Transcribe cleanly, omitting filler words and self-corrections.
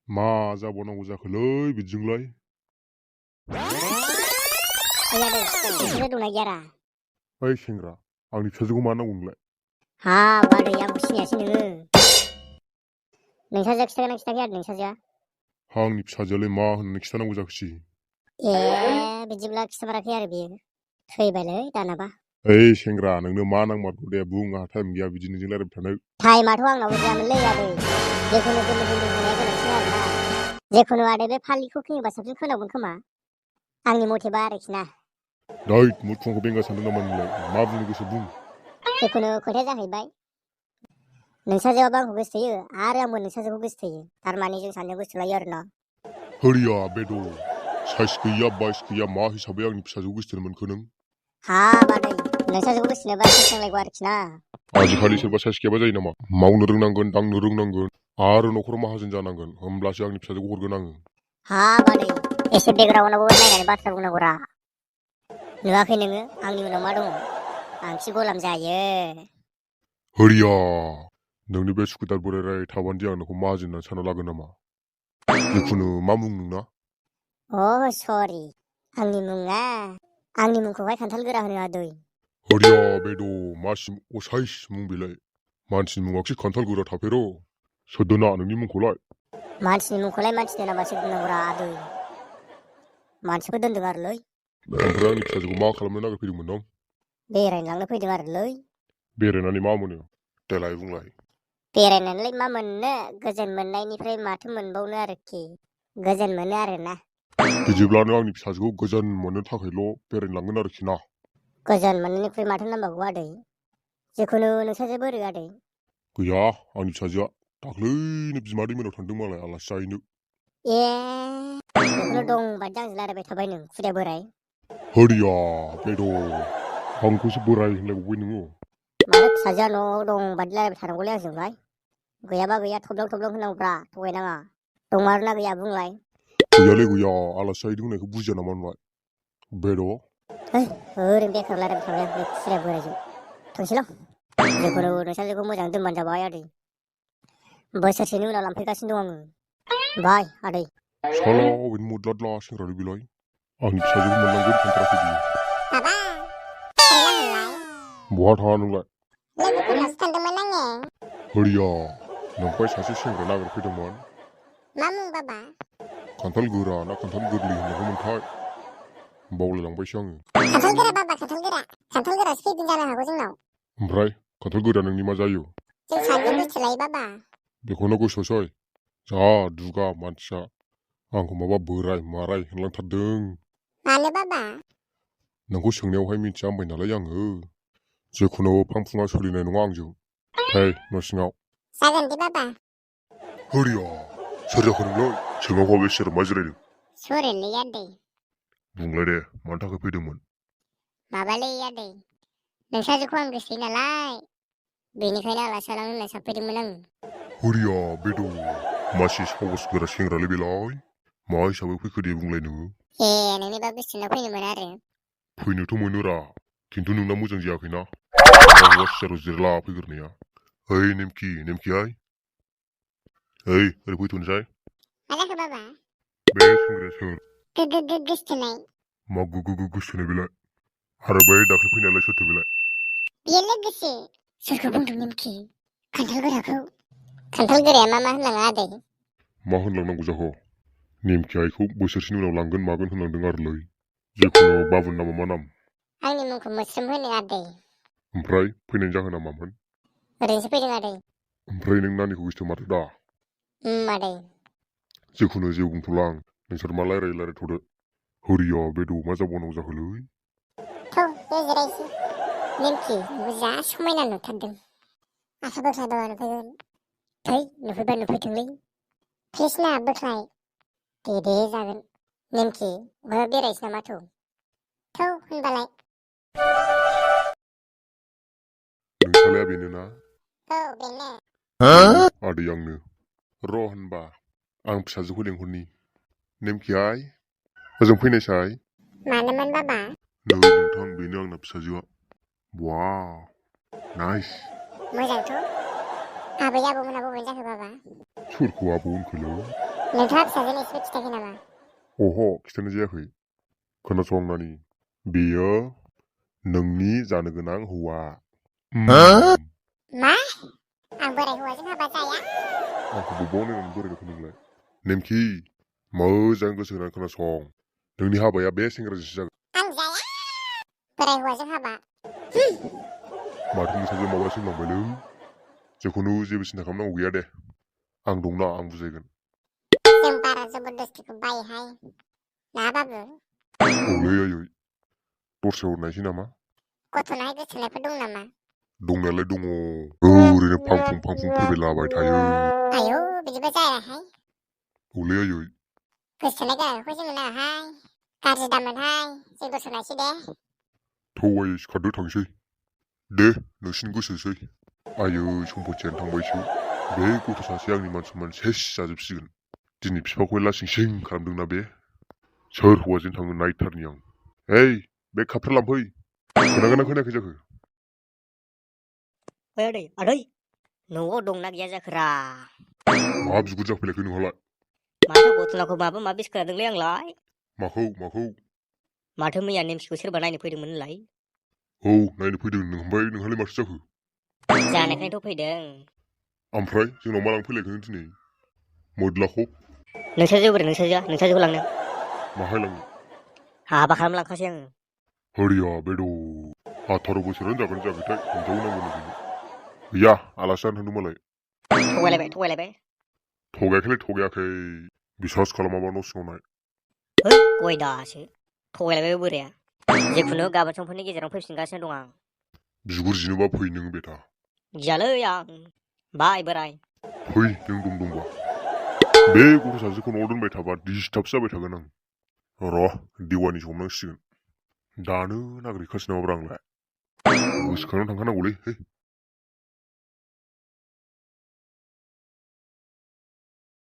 मा जाबावनांगौ जाखोलै बिदिजोंलाय? आइया नोंसोरो दंना गैयारा? ओइ सेंग्रा, आंनि फिसाजोखौ मा नांगौ नोंलाय? हाब आदै आंखौ सिनायासै नोङो। नोंसाजोआ खिथागोना खिथायाखै आरो नोंसाजोआ? आंनि फिसाजोआलाय मा होननानै खिथानांगौ जाखोसै? बिदिब्ला खिथामाराखै आरो बियो। थैबायलै दानाबा। ओइ सेंग्रा, नोंनो मा नांमारगौ दे बुं, आंहा टाइम गैया बिदि नोंजों रायलायबाय थानो। टाइमाथ' आंनावबो गैयामोनलै आदै। जेखुनु गोरलै गोरलै बुंनाया गोनांसिन आरोना। जेखुनु आदै बे फालिखौ खेङोबा साबसिन खोनागौमोन खोमा। आंनि मथेबा आरोखि ना। दैद मुथुवाखौ बेंगा सानदों नामा नोंलाय? मा बुंनो गोसो बुं। जिखुनु खोथाया जाहैबाय नोंसाजोआबो आंखौ गोसोथोयो आरो आंबो नोंसाजोखौ गोसोथोयो। थारमाने जों सानैजों गोसोथोलायो आरोना। होरिया बेद' साइस गैया बाइस गैया मा हिसाबै आंनि फिसाजोखौ गोसोथोनो मोनखो नों? हाब आदै नोंसाजोखौ गोसोथोनोबा साइस नांलायगौ आरोखि ना। आजिखालि सोरबा साइस गैयाबा जायो नामा? मावनो रोंनांगोन, दांनो रोंनांगोन आरो न'खराव माहाजोन जानांगोन, होमब्लासो आंनि फिसाजोखौ हरगोन आङो। हाब आदै एसे बेकग्राउन्डआवबो नायनानै बाथ्रा बुंनांगौरा। नुवाखै नोङो आंनि उनाव मा दङ? आंसो गलाम जायो। होरिया नोंनि बे सुखुदार बोराय राय थाबानोदि आं नोंखौ माहाजोन होननानै सानना लागोन नामा? जिखुनु मा मुं नोंना? सरि आंनि मुंखौहाय खान्थाल गोरा होनो आदै। होरिया बेद' मासिम असाइस मुं बेलाय? मानसिनि मुङाखि खान्थाल गोरा थाफेर'। सोर दोना नोंनि मुंखौलाय? मानसिनि मुंखौलाय मानसि दोनाबासो दोननांगौरा आदै। मानसिफोर दोनदों आरोलै। ओमफ्राय आंनि फिसाजोखौ मा खालामनो नागिरफैदोंमोन नों? बेरायनो लांनो फैदों आरोलै। बेरायनानै मा मोनो? देलाय बुंलाय। बेरायनानैलाय मा मोननो, गोजोन मोननायनिफ्राय माथो मोनबावनो आरोखि। गोजोन मोनो आरोना। बिदिब्ला नों आंनि फिसाजोखौ गोजोन मोननो थाखायल' बेरायनो लांगोन आरोखि ना? गोजोन मोननायनिफ्राय माथो नांबावगौ आदै। जिखुनु नोंसाजो बोरो आदै? गैया, आंनि फिसाजोआ दाख्लैनो बिमादै मोनाव थांदों मालाय आलासि जाहैनो। बेखौनो दं बायदि आंजों रायलायबाय थाबाय नों खुदिया बोराय। होरिया बेद' आंखौसो बोराय होनलायबावबाय नोङो? मानो फिसाजोआ न'आव दं बायदि रायलायबाय थानांगौलै आंजोंलाय? गैयाबा गैया थब्लं थब्लं होननांगौब्रा, थगायनाङा। दंमारोना गैया बुंलाय? गैयालै गैया, आलासि जाहैदों होननायखौ बुजिया नामा नोंलाय? बेद' ओरैनो बेखार रायलायबाय थाबाय आं बे खुदिया बोरायजों। थांसैल'। जिखुनु नोंसाजोखौ मोजाङै दोनबानो जाबाय आदै। बोसोरसेनि उनाव लांफैगासिनो दं आङो। बाय आदै। साला अबेनि मुदलादला सेंग्रालै बेलाय? आंनि फिसाजोखौ मोनलांगोन सानथाराखै बियो। बाबा थांला होनलाय? बहा थाङा नोंलाय? लोगोफोरनावसो थांदोंमोन आङो। होरिया नोंखौहाय सासे सेंग्राया नागिरफैदोंमोन। मा मुं बाबा? खान्थाल गोरा ना खान्थाल गोरलै होननांगौमोनथाय? बावलायलांबायसो आङो। खान्थाल गोरा बाबा खान्थाल गोरा। खान्थाल गोरासो फैगोन जानो हागौ जोंनाव। ओमफ्राय खान्थाल गोराया नोंनि मा जायो? जों सानैजों गोसोथोलायो बाबा। बेखौनो गोसोसै? जा दुगा मानसिया आंखौ माबा बोराय माराय होनलांथारदों। मानो बाबा? नोंखौ सोंनायावहाय मिथिया होनबाय नालाय आङो। जिखुनु फांफुङा सोलिनाय नङा आंजों। फै न' सिङाव। जागोन दे बाबा। होरिया सोर जाखो नोंलाय? सिङावहा बे सोर मा जिरायदों? सरेनलै आदै। बुंलाय दे मानि थाखाय फैदोंमोन? माबालै आदै, नोंसाजोखौ आं गोसोथोयो नालाय, बेनिखायनो आलासि जालांनो होनना साबफैदोंमोन आङो। होरिया बेद' मासि साहस गोरा सेंग्रालै बेलाय? मा हिसाबै फैखो दे बुंलाय नोङो? नोंनिबा गोसोथोना फैनोमोन आरो? फैनोथ' मोनोरा, खिन्थु नोंना मोजां जायाखैना? हौवा सियाराव जिरायला फैग्रोनाया। ओइ नेमखिहाय। ओइ ओरै फैथ'नोसै। मा जाखो बाबा? बे सेंग्राया सोर? गोसोथोनाय। मा गोसोथोनाय बेलाय? आरो बै दाख्लै फैनायालाय सोरथो बेलाय? बेयो लोगोसे। सोरखौ बुंदों नेमखि? खान्थाल गोराखौ। खान्थाल गोराया मा होनलाङा आदै? मा होनलांनांगौ जाखो? नेमखि आइखौ बोसोरसेनि उनाव लांगोन मागोन होनलांदों आरोलै। जिखुनु बाबुनि नामा मा नाम? आंनि मुंखौ मोस्रोम होनो आदै। ओमफ्राय फैनायनि जाहोना मामोन? ओरैनोसो फैदों आदै। ओमफ्राय नों नानिखौ गोसोथोमारदो दा? आदै। जिखुनु जेबो बुंथ'ला आं, नोंसोर मा रायलायथ'दो। होरिया बेद' मा जाबावनांगौ जाखोलै? थौ दे जिरायसै। नेमखि नोंखौ जा समायना नुथारदों। आखा बोख्ला दङ नुफैगोन। थै नुफैबा नुफैथोंलै। प्लिज ना बोख्लाय। दे जागोन। नेमखि बहायबा बेरायहैसै नामा थौ? थौ होनबालाय। नोंसालाया बेनो ना? औ बेनो। आदै आंनो। र' होनबा आं फिसाजोखौ लेंहरनि। नेमखिहाय ओजों फैनायसाय। मानोमोन बाबा? नै नोंथां बेनो आंना फिसाजोआ। वाव नाइस। मोजांथ'। आबै आबौमोना बबेनि जाखो बाबा? सोरखौ आबौ होनखोलै? नोंथाङा फिसाजोनि एसेबो खिथायाखै नामा? अह खिथानाय जायाखै खोनासं नानि बेयो नोंनि जानो गोनां हौवा मा? आं बोराय हौवाजों हाबा जाया? आंखौ बबाव नायनानै बोराय नुखो नोंलाय नेमखि मोजां गोसो होनानै खोनासं नोंनि हाबाया बे सेंग्राजोंसो जागोन आं जाया बोराय हौवाजों हाबा माथो नोंसाजों माबा सोंलांबायलै जेखुनु जेबो सिन्था खालामनांगौ गैया दे आं दंना आं बुजायगोन जों बारा जबरदस्तिखौ बायोहाय ना बाबु औलै आयै दस्रायाव नायसै नामा गथ'नाहाय गोसथोनायफोर दं नामा? दंनायालाय दङ ओरैनो फांफुं फांफुं फैबायलाबाय थायो आयौ बिदिबा जायाहाय औलै आयै गोसथोनाय गोनांखौ जोंनो नाङाहाय गाज्रि दामोनहाय जों दस्रायाव नायसै दे थौ आयै सिखारदो थांसै दे नोंसिनि गोसोसै आयै सम्फथियानो थांबायसो बे गथ' सासे आंनि मान सनमान सेस जाजोबसिगोन दिनै बिफाखौ लासिं सिं खालामदोंना बे सोर हौवाजों थाङो नायथारनि आं ओइ बे खाफ्रा लांफै खोनागोना खोनायाखै जाखो ओइ आदै न'आव दंना गैया जाखोरा मा बिगुर जाफैलायखो नोंहालाय माथो गथ'नाखौ माबा माबिसो खोनादोंलै आंलाय माखौ माथो मैया नेमसिखौ सोरबा नायनो फैदोंमोन होनलाय औ नायनो फैदों ओमफ्राय नोंहालाय माथो जाखो जानायखायनोथ' फैदों ओमफ्राय जोंनाव मा लांफैलायखो दिनै मोद्लाखौ नोंसाजोखौ लांनो माहाय लाङो हाबा खालामलांखासै आङो हरिया बेद' 18 बोसोरानो जागोन जायाखैथाय हिनजाव नांगौनो बेनो गैया आलासि जानो थांदों मालाय थगायलायबाय थगायाखै बिसास खालामाबा न' सिङाव नाय है गय दासो थगायलायबाय बोराया जिखुनु गाबोन समफोरनि गेजेराव फैफिनगासिनो दं आं बिगुर जिनोबा फै नों बेथा गियालै आं बाय बोराय फै नों दंबा बे गथ' सासेखौ न'आव दोनबाय थाबा डिस्टार्ब जाबाय थागोन आं र' देवानिसो हमनांसिगोन दानो नागिरहैखासै नामाब्रा आंलाय गोसोखांनानै थांखानांगौलै